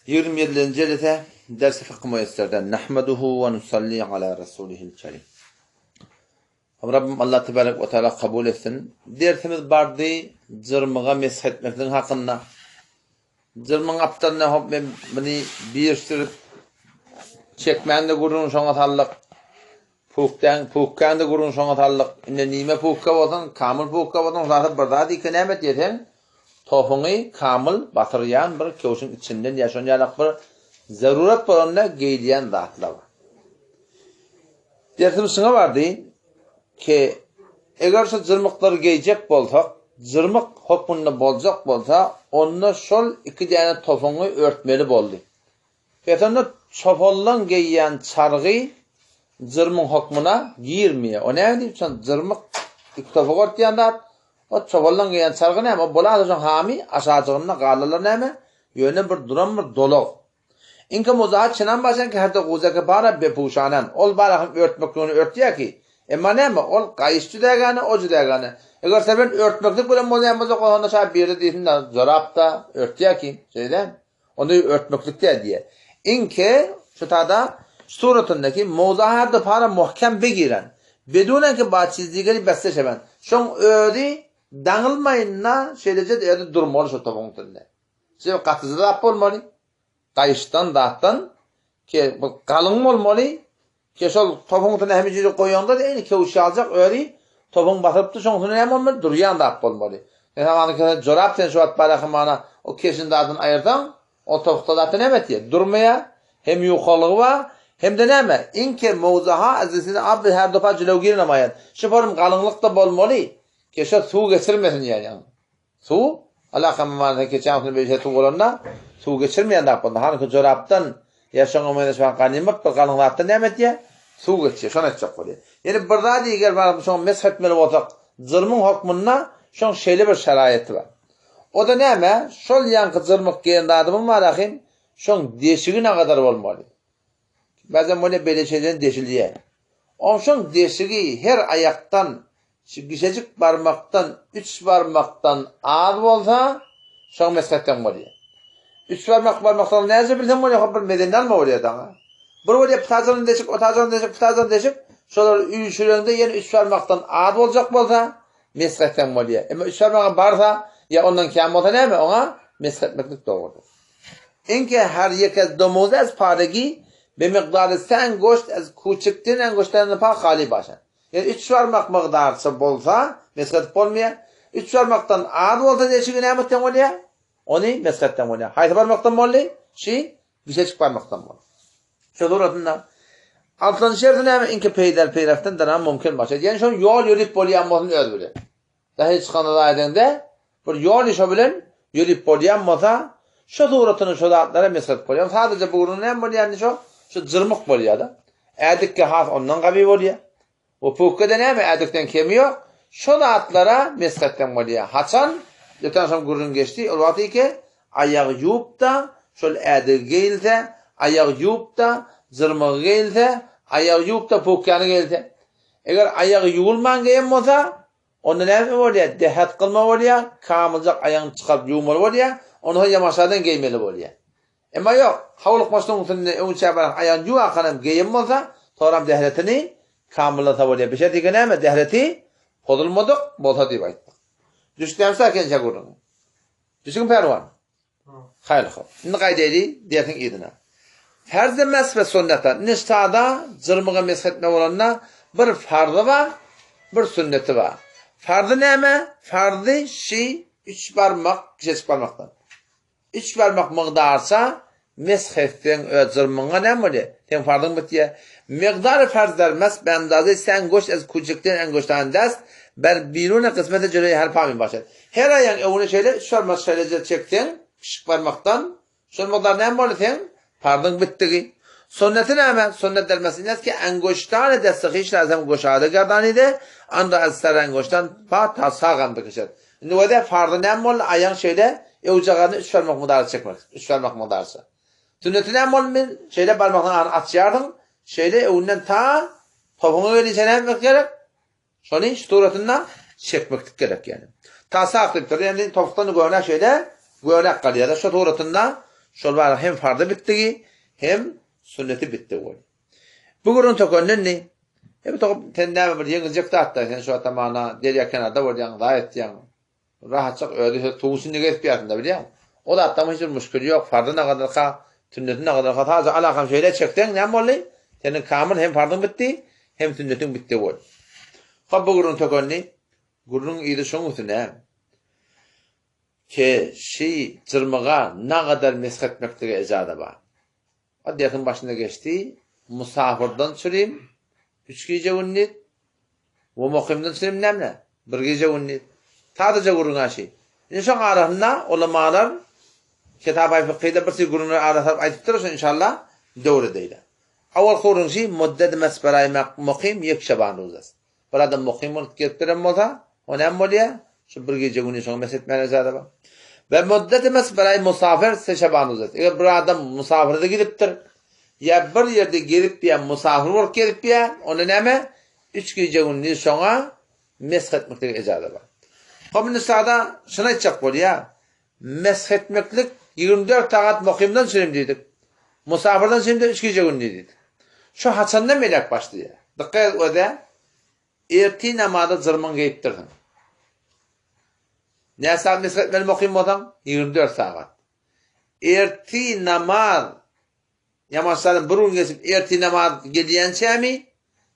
27-nji jelese Ders-i Fykh Müýesserden Nahmaduhu we nusalli ala Rasulihil Kerim. Rabbim Allah tebarek we taala kabul etsin. Dersimiz bardy jyrmyga mesh etmekligiň hakynda. Jyrmyň gapdalynda hop men muny birişdirip çekmän-de gürrüň şoňa saldyk. Pukdäň, pukgäň-de gürrüň şoňa saldyk. Indi nime pukga bolsun, kamyl pukga bolsun, zat bir zat ike näme diýseň, topuňy kamyl batyrýan bir köwşüň içinden ýa şon ýalak bir zerurat bolanda geýilýän zatlar bar. Dersimiz şuňa bardy ki, eger şu jyrmyklary geýjek bolsak, jyrmyk hokmunda boljak bolsa, onda şol iki däne topuňy örtmeli boldy. Pes onda çopanlaň geýýän çargy jyrmyň hokmuna girmeýär. O näme diýip şon jyrmyk iki topak örtýän zat. O çopanlaň geýýän çargy näme? O bolasa şoň hamy aşajygynda galylar näme? Ýöne bir duran bir dolak. Inki muzahat çynan başan ki herde guzeke para bepuşanan. Ol bara hem örtmekligini örtýär ki. Emma näme? Ol gaýyş jüdägäne, o jüdägäne. Eger sen örtmeklik bilen bolýan bolsa, onda şa biri diýsin-de, jorap-da örtýär ki. Şeýle. Ony örtmeklik däl diýýär. Inki, şu tada, suratyndaky mowzaha para muhkem begiren. Bedunen ki ba çizdigeri besse şewen. Şoň özi daňylmaýynda şeýleje özi durmaly şo topuň üstünde. Sebäbi gatyja zat bolmaly. Gaýyşdan zatdan ki bu galyň bolmaly. Ki şol topuň üstüne hemişe goýaňda eýni köwüş ýaljak özi topuň basypdy şoň üstüne näme bolmaly durýan zat bolmaly. Sen hamana kese jorap sen şu wagt bara hamana o keşin zadyny aýyrsaň o topukda zatda näme etýär durmaýar hem ýukalygy bar hem-de näme iňki mowzaha azizini abdy her dopa jülewgir namaýan şu form galyňlykda bolmaly keşe suw geçirmesin ýaýaň. Suw, alakamy manysy keçäň üstünde beýle suw bolanda, suw geçirmeýän zat bolanda, hanyky jorapdan ýa şoňa meňzeş bir ganymat bir galyň zatdan näme etýär? Suw geçýär, şony aýtjak bolýar. Ýene bir zat eger baryp şoňa mesh etmeli bolsak, jyrmyň hokmunda şoň şeýle bir şaraýaty bar. O-da näme? Şol ýaňky jyrmyk geýen zadymyň bar ahym, şoň deşigi nagadar bolmaly. Bäzem bolýar beýle şeýleden deşilýär. Onsoň deşigi her aýakdan Şu gişejik barmakdan üç barmakdan az bolsa, şoň meshetden bolýar. Üç barmak barmakdan näce bilseň bolýar, hop bir mezenini alma bolýar daňa. Bir bolýar putajagyny deşik, otajagyny deşik, putajagyny deşik, şolary üýşüreňde ýene üç barmakdan az boljak bolsa, meshetden bolýar. Emma üç barmaga barsa, ýa ondan kän bolsa näme, oňa meshetmeklik dogrudyr. Inki her ýeke domuzy ez paregi be miqdary se angoşt ez kuçikden angoştlaryndan pa hali başan. Ýöne üç barmak mygdarça bolsa, mesh edip bolmaýar. Üç barmakdan az bolsa deşigi näme etseň bolýar? Ony mesh etseň bolýar. Haýsy barmakdan boldy? Şi bişejik barmakdan boldy. Şu suratynda altynjy şerti näme? Inki peýdal peýraftan daram mümkin başa. Ýani şol ýol ýörüp bolýan bolsun öz bilen. Dahy çykanda da aýdaňda bir ýol şo bilen ýörüp bolýan bolsa, şo suratyny şo zatlara mesh edip bolýar. Sadaja bu gürrüň näme bolýar indi şo? Şo jyrmyk bolýar-da. Ädikge has ondan gawy bolýar. O pukgede näme ädikden kemi ýok. Şo zatlara mesh etseň bolýar. Haçan? Öten şol gürrüň geçdi. Ol wagt eke aýagy ýuwup-da şol ädigi geýilse, aýagy ýuwup-da jyrmygy geýilse, aýagy ýuwup-da pukgany geýilse. Eger aýagy ýuwulman geýen bolsa, onda näme bolýar? Dehet kylma bolýar, kamyljak aýagyny çykaryp ýuwmaly bolýar, ondan soň ýamaşadan geýmeli bolýar. Emma ýok, howlukmaçlygyň üstünde öňçä baran aýagyny ýuwakanam geýen bolsa, soňram dehretini kamyllasa bolýar. Bişerdigi näme? Dehreti pozulmadyk bolsa diýip aýtdyk. Düşdämsa ekençä gürrüňe. Düşüň Pärwan. Haýyr hop. Indi gaýdaýly dersiň yzyna. Farz emes we sünnete. Indi sada jyrmyga mesh etme bolanda bir farzy bar, bir sünneti bar. Farzy näme? Farzy şi üç barmak, kiçijik barmakdan. Üç barmak mygdarça mesh etseň öz jyrmyňa näme bolýar? Seň farzyň bitýär. Migdary farz der mes be endaze se engoşt ez kuçikden engoştan dest ber birune kysmete jüreýi her pami başat. Her aýaň öňüne şeýle üç barmak şeýleje çekseň, pişik barmakdan, şol mukdar näme boldy seň? Parzyň bitdigi. Sünneti näme? Sünnet dermesi ines ki engoştany desti hyş lazem goşada gerdanydy, anda az ser engoştan pa ta sagan bikişet. Indi wede farzy näme boldy? Aýaň şeýle öwjagazyny üç barmak mukdary çekmek, üç barmak mukdarça. Sünneti näme boldy? Men şeýle barmagyň aryny açýarsyň, şeýle öňünden ta topuňa gelinçä näme etmek gerek? Şony şu suratynda çekmeklik gerek ýani. Ta sak diýip dur. Ýani topukdan göne şeýle gönek galýar. Şu suratynda Şol bada hem farzy bitdigi, hem sünneti bitdigi bolýar. Bu gürrüň tökenden indi, e bu togup sen näme bir ýeňiljek zat-da, sen şu wagtda mana derýa kenarda bolýaň, zaý etýäň. Rahatjak özi söz suwuň içinde gezip ýarsyn-da bilýäňmi? O zatlaryň hiç bir muşkili ýok, farzy nagadarka, sünneti nagadarka sadja alakam şeýle çekseň näme boldy? Seniň kamyl hem farzyň bitdi, hem sünnetiň bitdi boldy. Hop bu gürrüň tökendi. Gürrüň yzy şoň üstüne. Ke şi jyrmyga nagadar mesh etmeklige ejaza bar. O dersiň başynda geçdi. Musafyrdan çürim üç gije-gündiz we mukymdan çürim näme? Bir gije-gündiz. Sadaja gürrüň aşy. Indi şoň arasynda ulamalar Kitabaý fykhyda bir sürü gürrüňleri ara salyp aýdypdyr, şony inşallah döwür edeýle. Awalky gürrüň şi, Muddet mesberaý mukym ýek şaban ruzas. Bir adam mukym bolup gelip beren bolsa, o näme bolýar? Şu bir gije güni şoňa mesh etmäne ijaza bar. We muddet mes beraý musafir se şaban ruz. Eger bir adam musafirde gidipdir, ýa bir ýerde gezip ýa musafir bolup gezip ýa, onda näme? Üç gije gündiz şoňa mesh etmeklige ijaza bar. Hop indi sada şuny aýtjak bolýar. Mesh etmeklik 24 sagat mukymdan çürim diýdik. Musafirden çürimde üç gije gündiz diýdik. Şu haçanda melek başlaýar? Dykgat et özä. Ertir namaza jyrmyň geýipdirsiň. Näçe sagat mesh etmeli mukym bolsaň? 24 sagat. Ertir namaz Ýamaçlaryň bir gün geçip ertir namaz gelýänçämi?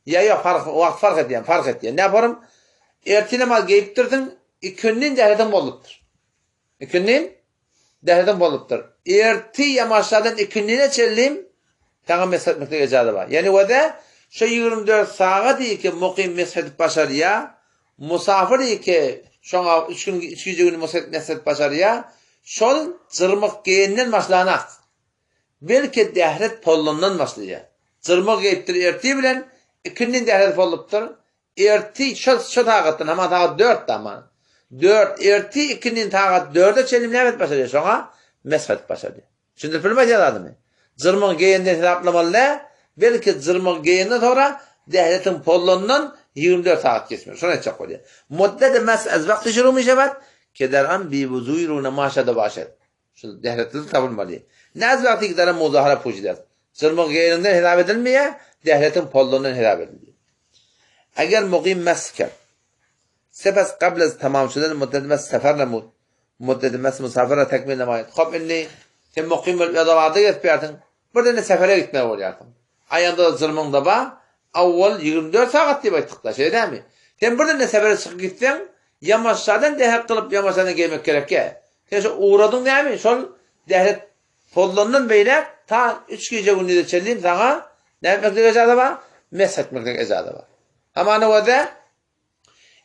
Ýa ýok fark wagt fark edýän, fark edýän. Näparum? Ertir namaz geýipdirsiň, ikindin dähediň bozulypdyr. Ikindin dähediň bozulypdyr. Ertir ýamaçlardan ikindine çenli saňa mesh etmeklik ejaza bar. Ýani wada şo 24 sagat iki mukym mesh edip başarýa, musafir iki şoňa üç gün üç gije gün mesh edip başarýa, şol jyrmyk geýenden başlanak. Belki dähret pollandan başlaýar. Jyrmyk geýipdir ertir bilen, ikindin dähret pollupdyr. Ertir şo şo sagatdan, hama sagat dörtde hama. Dört, ertir ikindin sagat dörde çenli näme edip başarýar şoňa? Mesh edip başarýar. Düşündirip bilmeýär zadymy? Jyrmyk geýenden hesaplamaly däl, belki jyrmyk geýenden soňra dähretiň pollandan 24 sagat geçmeli. Şony aýtjak bolýar. Muddeti mesh az wagty şuru mişewat, ke der an bi wuzuý runa maşada başat. Şu dähretlilik tapylmaly. Näz wagty gidara muzahara pujidäs. Jyrmyk geýeniňden hesap edilmeýär, dähretiň pollandan hesap edilýär. Eger mugym mesker. Sepes gable tamam şudan muddet mes sefer namut. Muddet mes musafira tekmil namaýat. Hop indi sen mukym bolup ýa-da barda gezip ýarsyň. Birden sefere gitmeli bolýarsyň. Aýaňda jyrmyňda ba, awwal 24 sagat diýip aýtdykda, şeýle dälmi? Sen birden sefere çykyp gitseň, ýamaşjadan dähek kylyp ýamaşjadan gelmek gerekýär. Sen şo ugradyň näme? Şol dählet pozlandan beýläk ta üç gije-gündize çenli saňa näme etmeklik ejaza bar? Mesh etmeklik ejaza bar. Hamana wada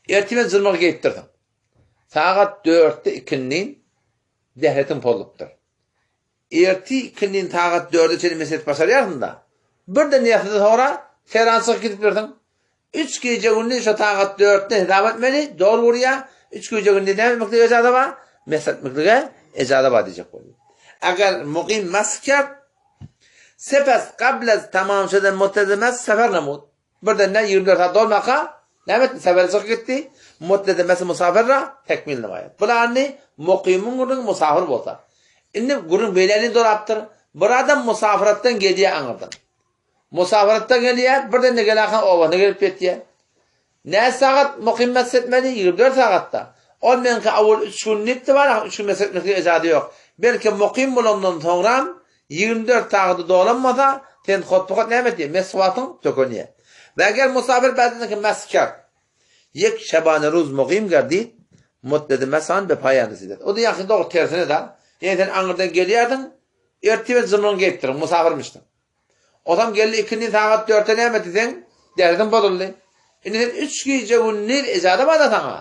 ertir bilen jyrmagy geýipdirsiň. Sagat dörtde ikindin dähletiň pozlupdyr. Ertir ikindin sagat dörde çenli mesh edip başarýarsyň-da. Birden ýasyda soňra seran çykyp gidipdirsiň. Üç gije-gündiz şo sagat dörtden hesap etmeli, dogry gurýar. Üç gije-gündiz näme etmeklige ejaza bar? Mesh etmeklige ejaza bar diýjek bolýar. Agar mugym mesh kert, sepes gable tamam şeden muttezi mesh sefer namut. Birden ne 24 saat dolmaka näme etdi? Sefere çykyp gitdi. Muttezi mesh musafirra tekmil namaýar. Bular indi mukymyň gürrüňi musafir bolsa. Indi gürrüň beýläni dolapdyr. Bir adam musafiratdan gelýär aňyrdan. Musafiratdan gelýär, birden-de Gelakan obasyna gelip ýetýär. Näçe sagat mukym mesh etmeli? 24 sagatda. Ol meňki awal üç gün diýipdi bar, üç gün mesh etmeklige ejazy ýok. Belki mukym bolandan soňram 24 sagady dolanmasa, sen hotbuhat näme etýär? Mesh wagtyň tökenýär. We eger musafir bädindeki mesh kert. Ýek şebane ruz mukym gerdit, muddeti mesan be paýan residet. O da ýaňky dogry tersine da. Ýa sen aňyrdan gelýärdiň, ertir bilen jymryň geýipdirin, musafirmişdiň. Otam geldi ikindi sagat dörtde näme diýseň, derdiň bozuldy. Indi sen üç gije-gündiz ejaza bar-da saňa.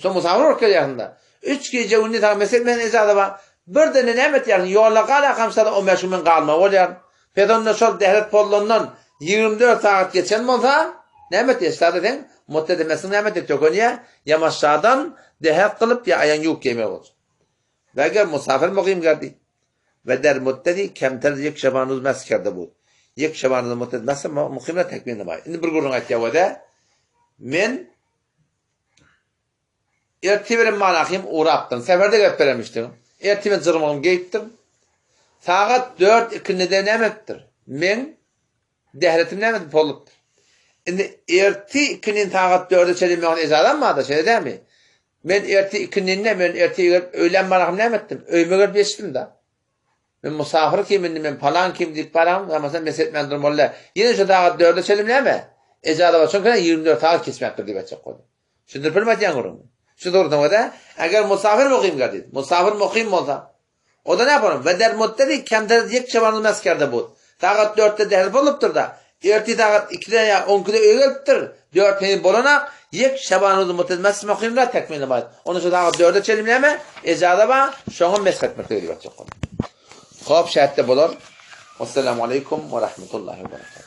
Sen musafir bolup gelýärsiň-de. Üç gije-gündiz saňa mesel men ejaza bar. Birden-de näme etýärsiň? Ýolda galakam şada on bäş gün men galmaly bolýaryn. Pes onda şol dählet pozlandan 24 sagat geçen bolsa, näme etýär? Şada sen mutda demesiň näme etýär? Tökenýär. Ýamaşjadan dähet kylyp ýa aýagyňy ýuwup geýmeli boljak. We eger musafir mugym geldi we der muddeti kemter ýek şebanuz mes kerde bud. Ýek şebanuz muddet mes mukymla tekmil namaý. Indi bir gürrüň aýtýar we de men ertir bilen malahym ugrapdym. Seferde gelip beremişdim. Ertir bilen jyrmygym geýipdim. Sagat dört ikindide näme edipdir? Meň dähletim näme edip bolupdyr? Indi erti ikindin sagat dörde çenli meň ejazam barda, şeýle dälmi? Men erti ikindinde, men erti gelip öýlän barahym näme etdim? Öýüme gelip ýetişdim-de. Men musafir kim indi men palan kim diýip baram, ýa mesh etmän durmaly däl. Ýene şu sagat dörde çenli näme? Ejaza bar, çünki 24 sagat geçmäpdir diýip aýtjak boldy. Düşündirip bilmän aýtýan gürrüňimi. Şu suratdan görä, eger musafir mukym geldi, musafir mukym bolsa, o da näme bolar? Ve der muddeti kemter yek şebanul meskerde bud. Sagat dörtde dehli bolupdyr-da, ertir sagat ikide ýa on ikide öýe gelipdir, dört heniz bolanak, yek şebanul muddet mes mukym da tekmil namaz. Onda şu sagat dörde çenli näme? Ejaza bar, şoňa mesh etmek diýip aýtjak boldy. Hop, şähitde bolar. Wassalamu aleýkum we rahmetullahi we berekatuh.